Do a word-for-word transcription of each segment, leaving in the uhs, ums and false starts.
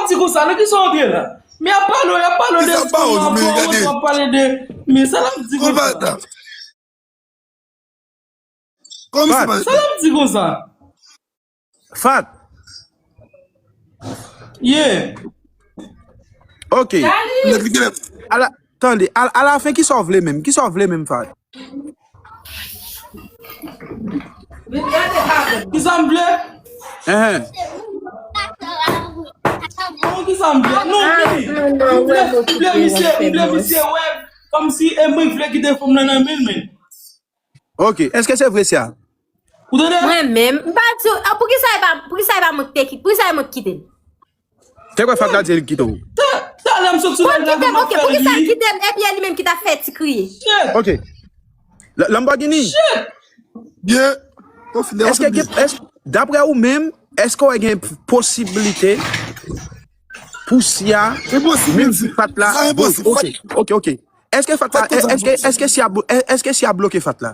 Ti konsa, nan kisa w antre la? Men y ap pale w, y ap pale w de estonmak, w ap pale de, men sa l ap di konsa. Kòman sa pase? Sa l ap di konsa? Fat. Yeah. Ok. Ala, tande, al- alafen, kisa w vle menm? Kisa w vle menm, Fat? Kisa m vle? Enhen. Non, kisa m vle? Non, m vle, m vle misye, m vle misye wè kòmsi e mwen k vle kite fanm nan nan men l, men. Ok, èske se vre sa? Ou tande? Mwen menm, m pa di, a, poukisa e pa, poukisa e pa mwen ki te ki, poukisa e mwen ki kite l? Te kwè Fat la di l kite w? Ta- Talè m sot sou live la, m ap fè l ri. Poukisa l kite m? Epi e li menm ki t ap fè ti kriye. Shit. Ok. L- Lamborghini. Shit. Byen. Èske gen, èske, daprè ou menm, èske w gen p- posiblite pou Sia menm si Fat la? Sa enposib. Ok, ok, ok. Èske Fat la, èske, èske Sia blo- èske Sia bloke Fat la?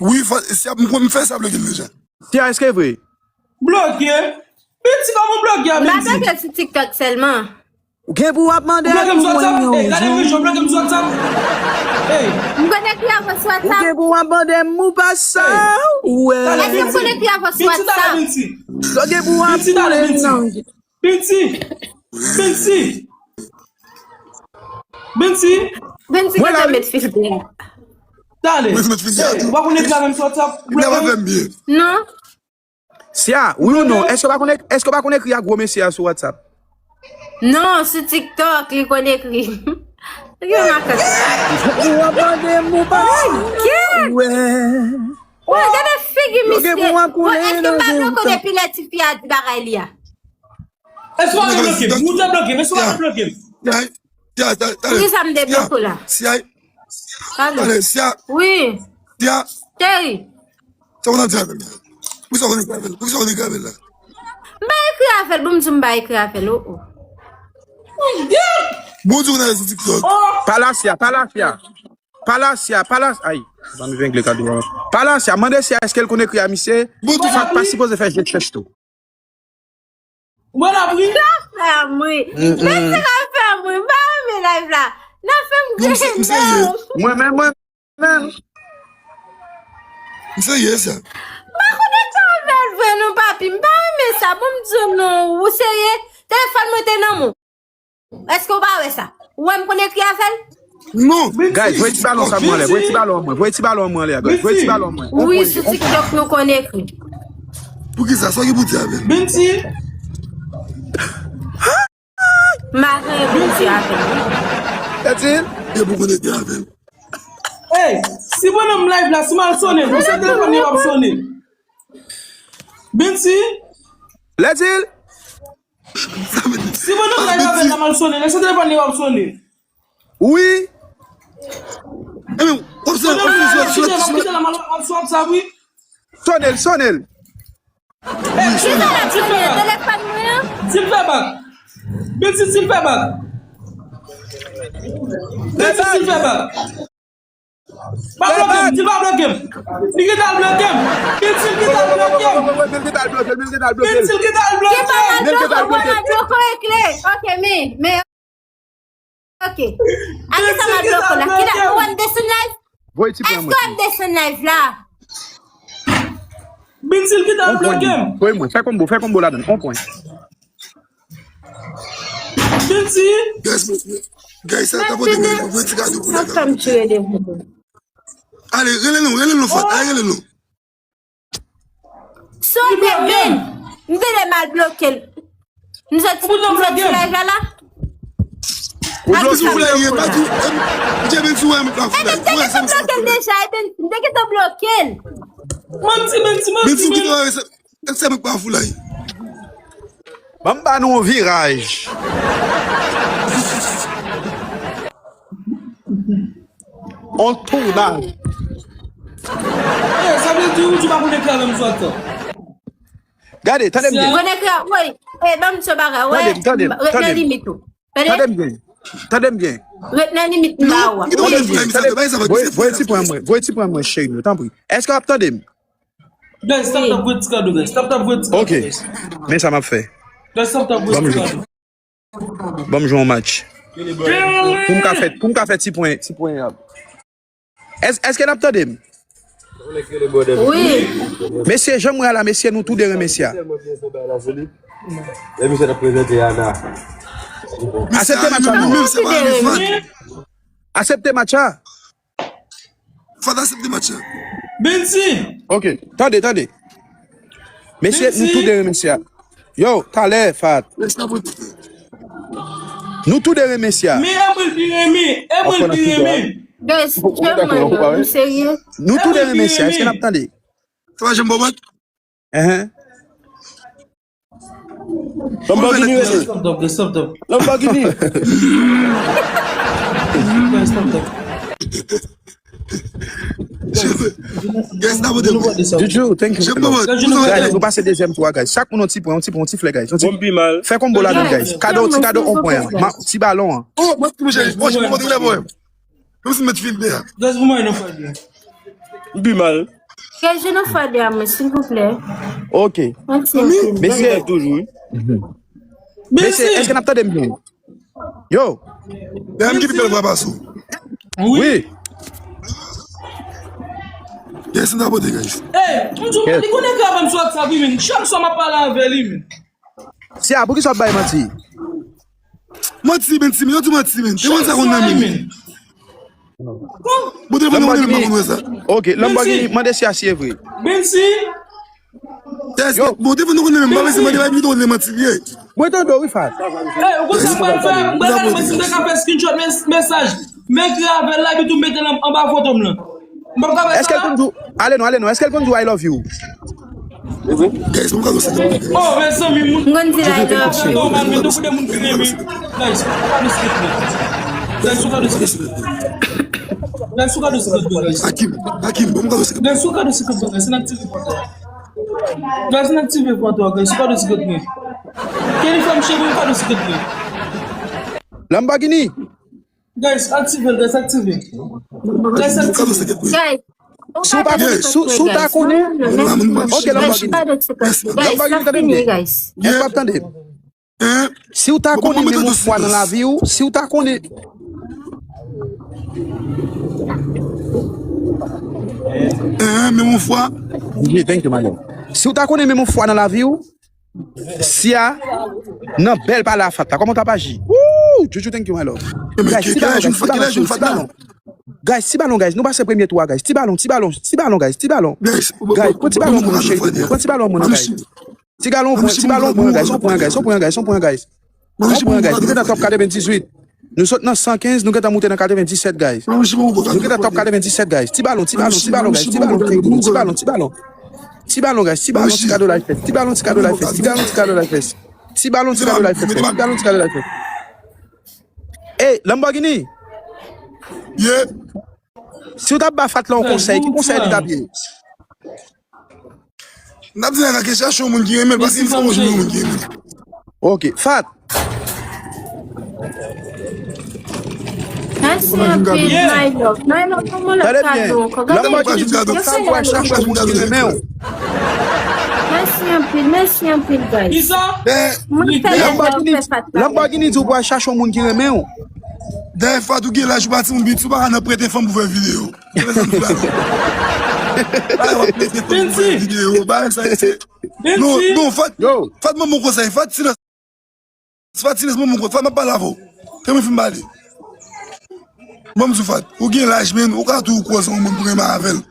Wi, Fat, Sia, m konn fè Sia bloke l deja. Sia, èske vre? Bloke? Piti kòman w bloke a, Bendy? M pa bloke l sou TikTok sèlman. Ou gen pou w ap mande pou mwen yon jou. Ou bloke m sou WhatsApp? Ey, gade yon jou, ou bloke m sou WhatsApp? Ey. M konn ekri avè w sou WhatsApp. Ou gen pou w ap mande m ou pa sa, ou wè. Èske m konn ekri avè w sou WhatsApp? Ou gen pou w ap koule nan Bendy! Bendy! Bendy! Bendy, mwen la, met fil dèyè. Talè. Mwen met fil dèyè. Ey, ou pa konn ekri avè m sou WhatsApp? Li pa fè m byen. Non. Sia, wi ou non? Èske w pa konn ek- èske w pa konn ekri ak gwo mesye a sou WhatsApp? Non, sou TikTok, li konn ekri. Li gen makak. Ou ap mande m ou pa sa. Wè. Wè, gade figi misye. Bon, èske m pa bloke w depi lè tifi a di bagay li a? Èske w pa bloke m? Ou te bloke m, èske w pa bloke m? Poukisa m debloke w la? Talè. Wi. Cheri. Sa w konn di avè l? Poukisa w konn ekri avè l? Poukisa w konn ekri avè l la? M pa ekri avè l, bon, m di m pa ekri avè l, o, o. Bon, di w nan rezo TikTok. Pa la Sia, pa la Sia. Pa la Sia, pa la, ay, pa m vin regle kado a. Pa la Sia, mande Sia èske l konn ekri a misye. Fat pa sipoze fè je chèch tou. Ou wè l ap ri? N ap fè m ri. Mèsi, n ap fè m ri. M pa renmen live la. N ap fè m ri. Non, m serye. Mwen menm, mwen menm. M serye, sa. M pa konn ekri avè l vre non, papi. M pa renmen sa. Bon, m di w non. Ou serye? Telefòn mwen te nan men w. Èske w pa wè sa? Ou wè m konn ekri avè l? Non. Guys, voye ti balon sa mwen anlè. Voye ti balon mwen. Voye ti balon mwen anlè, guys. Voye ti balon mwen. Wi, sou TikTok nou konn ekri. Poukisa? Sa w gen pou di avè l? Bendy. M pa gen pou di avè l. Etil? Gen pou konn ekri avè l. Ey, si bonòm live la, si m al sonnen, misye telefòn li p ap sonnen. Bendy. Letil? Si bonòm live avè l la, m al sonnen, misye telefòn li p ap sonnen. Wi. Ebyen, w ap sonnen, w ap sonnen sou WhatsApp, wi. Sonnen l, sonnen l. Kisa l ap sonnen? Telefòn mwen an? Di l fè bak. Bendy, di l fè bak. Bendy, di l fè bak. Pa bloke m, di l pa bloke m. Li gentan bloke m. Bendy gentan bloke m. Bendy gentan bloke m. Gentan bloke m. Gentan bloke m. Gentan bloke m. Ok, men, men, ok. A kisa m ap bloke w la? Kila, ou wè m desann live? Voye ti pwen mwen. Èske w ap desann live la? Bendy gentan bloke m. Voye mwen. Fè konbo, fè konbo ladan. On pwen. Bendy! Guys, guys, sa ta pote bèl, voye ti kado pou nèg la. Ale, rele nou, rele nou, Fat, ale, rele nou. Sonnen, men, m te de mal bloke l. M soti, m soti sou live la, la. Ou bloke m. Foulay, e pa tou, m te vin sou M pa foulay. Ebyen, m te gentan bloke l deja, ebyen, m te gentan bloke l. Manti, manti, manti, manti. Èske se mwen k pa foulay? Ban m ba nou yon viraj. On tounaj. Ey, sa vle di ou di w pa konn ekri avè m sou WhatsApp? Gade, tande m byen. Konn ekri a, woy. Ey, ban m di w bagay, wè. Tande m, tande m, tande m. Ret nan limit ou. Tande? Tande m byen. Tande m byen. Ret nan limit m ba ou a. Tande m byen. Tande m. Voye, voye ti pwen mwen. Voye ti pwen mwen, cheri, tanpri. Èske w ap tande m? Guys, tap tap voye ti kado, guys. Tap tap voye ti kado, guys. Ok. Men sa m ap fè. Ban m jwe. Ban m jwe yon match. Pou m ka fè, pou m ka fè ti pwen, ti pwen ap. Èske n ap tande m? Wi. Mesye, jan m wè a la, mesye, nou tou de renmen Sya. Asepte match la non. Asepte match la. Fat asepte match la. Benzi! Ok, tande, tande. Mesye, nou tou de renmen Sya. Yo, talè, Fat. Nou tou de renmen Sya. Men Emil pi renmen, Emil pi renmen. Guys, jwe mwen non, nou serye? Nou tou de renmen Sya, èske n ap tande? Sa va, Jean Bobot? Enhen. Lamborghini rele. Stop, stop, stop, stop. Lamborghini. Stop, stop, stop. Yes, na vote. Juju, thank you. Guys, nou pase dezyèm tou a, guys. Chak moun yon ti pwen, yon ti pwen, yon ti flè, guys. Yon ti... Bon, pi mal. Fè konbo ladan, guys. Kado, ti kado, yon pwen. Ma, ti balon an. Oh, mwen, mwen, mwen, mwen, mwen, mwen, mwen. Kòmsi m met filtè a. Guys, pou mwen, nou fè byen. M pi mal. Guys, je nou fè byen, mwen, silvouplè. Ok. Mèsi anpil. Mesye, toujou, wi. Mesye, èske n ap tande m byen? Yo. Dèyè m ki pi bèl vwa pase w. Wi. Wi. Yes, n ap vote, guys. Ey, m di w, li konnen ke avè m sou WhatsApp, wi, men. Chak swa m ap pale avè li, men. Sya, poukisa w ap bay manti? Manti, men, ti, men, yo di manti, men. Te konn sa konn nan men. Bon, telefòn nan konnen men, m pa konn wè sa. Ok, Lamborghini, mande Sya si e vre. Benzi. Yes, bon, telefòn nan konnen men, m pa bezwen mande, bay videyo, li manti li ye. Mwen tande w, wi, Fat. Ey, ou konn sa m pral fè? M pral gade mwen si m te ka fè screenshot mes-, mesaj. M ekri avè l la, epi tou m mete l an-, anba foto m lan. Èske l konn di w, ale non, ale non, èske l konn di w I love you? Guys, mwen ka gose. Oh, mezanmi, moun. M konn di la, I love you. Nòmal, men tankou de moun ki renmen. Guys, sou kado sikèt mwen. Guys, sou kado sikèt mwen. Guys, sou kado sikèt mwen, guys. Akim, Akim, bon, mwen ka gose. Guys, sou kado sikèt mwen, guys. Se n aktive foto. Guys, se n aktive foto, guys. Sou kado sikèt mwen. Kenny Fam Cheri, sou kado sikèt mwen. Lamborghini. Guys, aktive l, guys, aktive. Guys, aktive. Guys, si w pa konnen, si, si w ta konnen, ok, Lamborghini. Lamborghini, tande m byen. Guys, w ap tande m. Si w ta konnen menm yon fwa nan lavi w, si w ta konnen. Menm yon fwa. Yeah, thank you, my love. Si w ta konnen menm yon fwa nan lavi w, Sya, nan bèl pale a Fat la, kòman w t ap aji? Woo! Juju, thank you, my love. Guys, ti balon, guys, ti balon, ti balon. Guys, ti balon, guys, nou pase premye tou a, guys. Ti balon, ti balon, ti balon, guys, ti balon. Guys, pran ti balon pou mwen, cheri, pran ti balon pou mwen, guys. Ti balon, pran, ti balon, pran, guys, on pran, guys, on pran, guys, on pran, guys. On pran, guys, nou gentan top katrevendizwit. Nou sot nan san kenz, nou gentan moute nan katrevendisèt, guys. Nou gentan top katrevendisèt, guys. Ti balon, ti balon, ti balon, guys, ti balon, ti balon, ti balon. Ti balon, guys, ti balon, ti kado life fest. Ti balon, ti kado life fest. Ti balon, ti kado life fest. Ti balon, ti kado life fest, guys. Ti balon, ti kado life fest. Ey, Lamborghini. Yeah. Si w t ap ba Fat la yon konsèy, ki konsèy li t ap ye? N ap di nèg la ke chache yon moun ki renmen l, paske li fò jwenn yon moun ki renmen l. Ok, Fat. Mèsi anpil, my love. My love, kòman lòt kado ankò? Gade, yo fè lòt. Sa w pral chache yon moun ki renmen w. Mèsi anpil, mèsi anpil, guys. Mwen fè lè sa ou fè Fat la. Lamborghini di w pral chache yon moun ki renmen w. Dèyè Fat ou gen laj ou pa timoun piti, ou pa ka nan prete fanm pou fè videyo. Prete fanm pou fè videyo, bagay sa se. Non, non, Fat, Fat, ban m yon konsèy, Fat, silans. Fat, silans, ban m yon konsèy, Fat, m ap pale avè w. Kè mwen fin pale. Ban m di w, Fat, ou gen laj, men ou ka tou koze yon moun pou renmen avè l.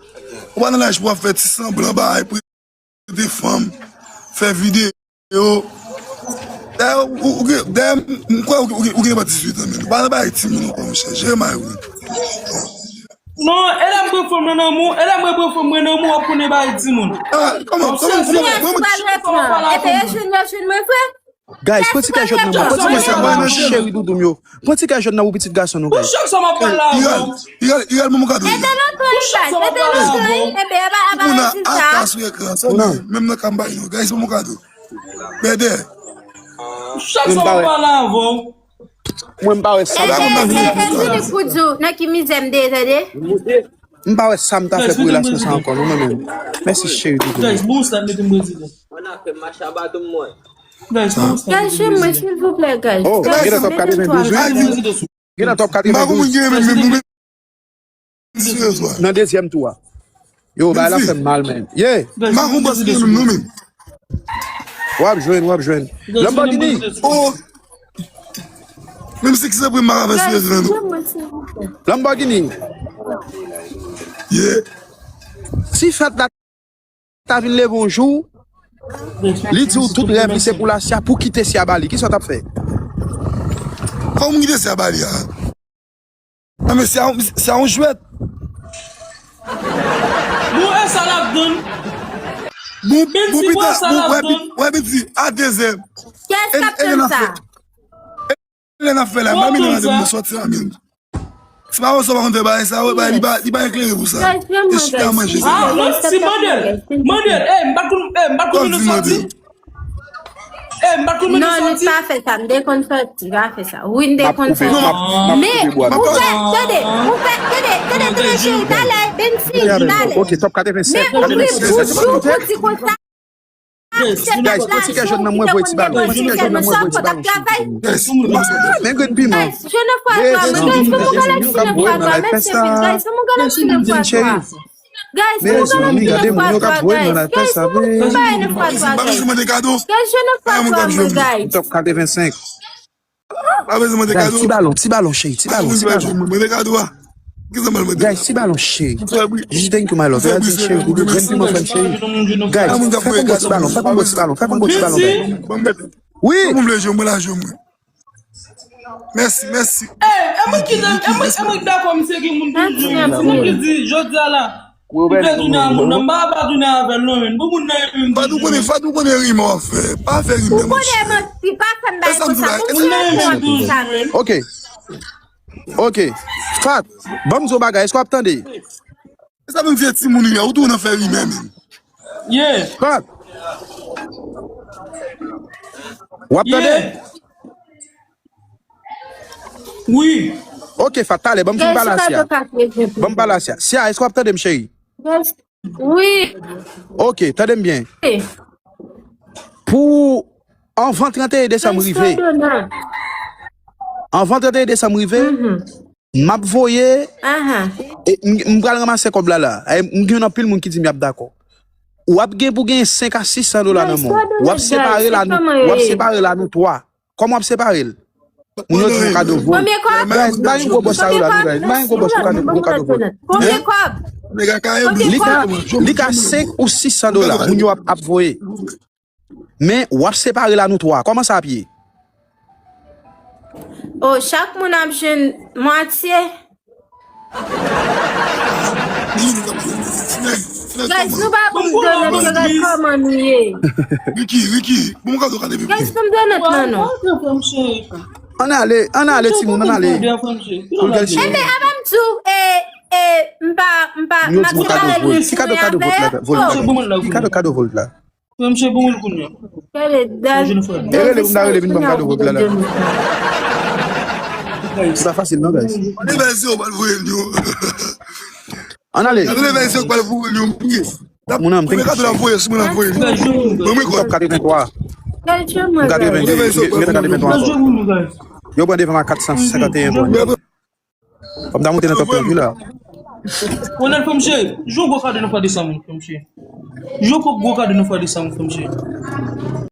Ou pa nan laj pou w ap fè ti sanblan, bagay, prete fanm, fè videyo. Dayè, ou, ou gen, dayè, m, m kwè ou, ou, ou gen pa dizuit an, men. Ou pa nan bagay timoun ankò, monchè. Jere may ou. Non, e lè m pran fanm nan nan men w, e lè m pran fanm mwen nan men w, w ap konnen bagay timoun. Ah, kòman, kòman, kòman, kòman? Epi yo jwenn, yo jwenn mwen vre. Guys, pran ti kè jòt nan mwen, pran ti kè jòt nan mwen, cheri doudou m yo. Pran ti kè jòt nan pou pitit gason nou, guys. Pou chak sa m ap pale la avè w. Iral, Iral, Iral, ban m yon kado, Iral. Mete lontan, Iral, mete lontan, wi. Ebyen, aba, aba, rezilta. Ata sou ekran, sa menm nan ka m bay nou. Guys, ban m yon kado. Bèdè. Chak sa m ap pale avè w. Mwen, m pa wè sa m ka fè. E, e, e, e, Julie pou di w nan ki mizè m te ye, tande? M pa wè sa m ta fè pou relasyon sa ankò, non, mwen menm. Mèsi, cheri, doudou. Guys, bon, sa mete m prezidan. Mwen ap fè mache a baton mwen. Guys, jwenn mwen, silvouplè, guys. Oh, guys, gen nan top katrevendouz, wi. Gen nan top katrevendouz. Nan dezyèm tou a. Yo, bagay la fè m mal, men. Yeah. M pa konprann si se nou menm. W ap jwenn, w ap jwenn. Lamborghini. Oh. Menm si ki se premye m ap fè sou rezo nou. Lamborghini. Yeah. Si fèt la ta vin leve yon jou, li di w tout rèv li se pou la Sia, pou kite Sia ba li. Kisa w t ap fè? Kòman m kite Sia ba li a? Non, men Sia, Sia yon jwèt. Bon, e sa l ap tann. Bon, bon, pita, bon, wè, pita, wè, pita, a dezè. Kiyès k ap tann sa? Lè n ap fè la, m pa mete nan de moun sòti a menm. Se pa wè sa w pa konn fè bagay sa, wè bagay li pa, li pa eklere pou sa. E chita manje sa. Ah, non, si, mande l. Mande l. Eh, m pa konn, eh, m pa konn mete sòti. Eh, m pa konn mete sòti. Non, nou pa fè sa, m te konn sòti, pa fè sa. Wi, m te konn sòti. Men, ou fè, tande, ou fè, tande, tande, tande, cheri, talè, Bensi, talè. Ok, top katrevennsèt. Men, ou ri, ou di konsa. Guys, pran ti kè jòn nan mwen voye ti balon. Pran ti kè jòn nan mwen voye ti balon. Men grenn piman. Guys, fè m yon galaksi nan fwa twa. Mèsi anpil, guys, fè m yon galaksi nan fwa twa. Guys, fè m yon galaksi nan fwa twa, guys. Guys, fè m yon galaksi nan fwa twa, guys. Guys, je ne fwa twa, mwen, guys. Top katrevensenk. Pa bezwen mande kado. Guys, ti balon, ti balon, cheri, ti balon, ti balon. Mande kado a. Kisa mal mande? Guys, ti balon, cheri. Jiji, thank you, my love. Cheri, grenn piman, frè m, cheri. Guys, fè m yon ti balon, fè m yon ti balon, fè m yon ti balon, guys. Wi. Mwen vle jwe, mwen la jwe, mwen. Mèsi, mèsi. Eh, e mwen ki nan, e mwen, e mwen ki dakò, misye gen moun pou l jwe. Se mwen ki di, jodi a la, m vle tounen a moun nan, m pa, pa tounen avè l non, men. Bon, moun nan, e menm Fadou konnen, Fadou konnen rimè w ap fè. Pa fè rimè, monchè. Ou konnen manti, pa fè m bagay konsa. Moun nan, e menm tou. Ok. Ok. Fat, ban m di w bagay, èske w ap tande? E sa menm vye timoun ou ye, ou tou nan fè rimè menm. Yeah. Fat. W ap tande? Yeah. Wi. Ok, Fat, talè, ban m fin pale a Sia. Ban m pale a Sia. Sia, èske w ap tande m, cheri? Wi. Ok, tande m byen. Wi. Pou anvan trannteyen desanm rive. Anvan trannteyen desanm rive, m ap voye, e, m, m pral ranmase kòb la la. E, m gen anpil moun ki di m y ap dakò. W ap gen pou gen senk a sis san dola nan men w. W ap separe l a nou, w ap separe l a nou twa. Kòman w ap separe l? Moun yo di yon kado vòl. Premye kòb? Guys, pa gen gwo bòs sa yo la, non, guys. Pa gen gwo bòs pou kado, pou kado vòl. Premye kòb? Li ka, li ka senk ou sis san dola, moun yo ap, ap voye. Men, w ap separe l a nou twa. Kòman sa ap ye? Oh, chak moun ap jwenn mwatye. Guys, nou pa pou m donut, yo, guys, kòman nou ye? Ricky, Ricky, bon, gade, gade, Ricky. Guys, pou m donut nan nou. Ann ale, ann ale, timoun, ann ale. Pou l gade. Enben, avan m di w, e, e, m pa, m pa, m ap separe l. Ki kado, kado vòl la, vòl la? Ki kado, kado vòl la? Frè m, se bon, wi, kounye a. E rele, m ta rele vin ban m kado vòl la, la. Se pa fasil, non, guys. Ann ale. Ann ale. Ann ale, guys, yo pral voye l, yo, m priye. Moun nan, m te premye kado la voye, sou mwen la voye. Top katreventwa. Katreventwa. Yo pran devan m a kat san senkanteyen pwen. Fò m ta monte nan top trant wi la. Ronald, frè m cheri, jwe yon gwo kado nan fwa desanm, frè m cheri. Jwe yon gwo kado nan fwa desanm, frè m cheri.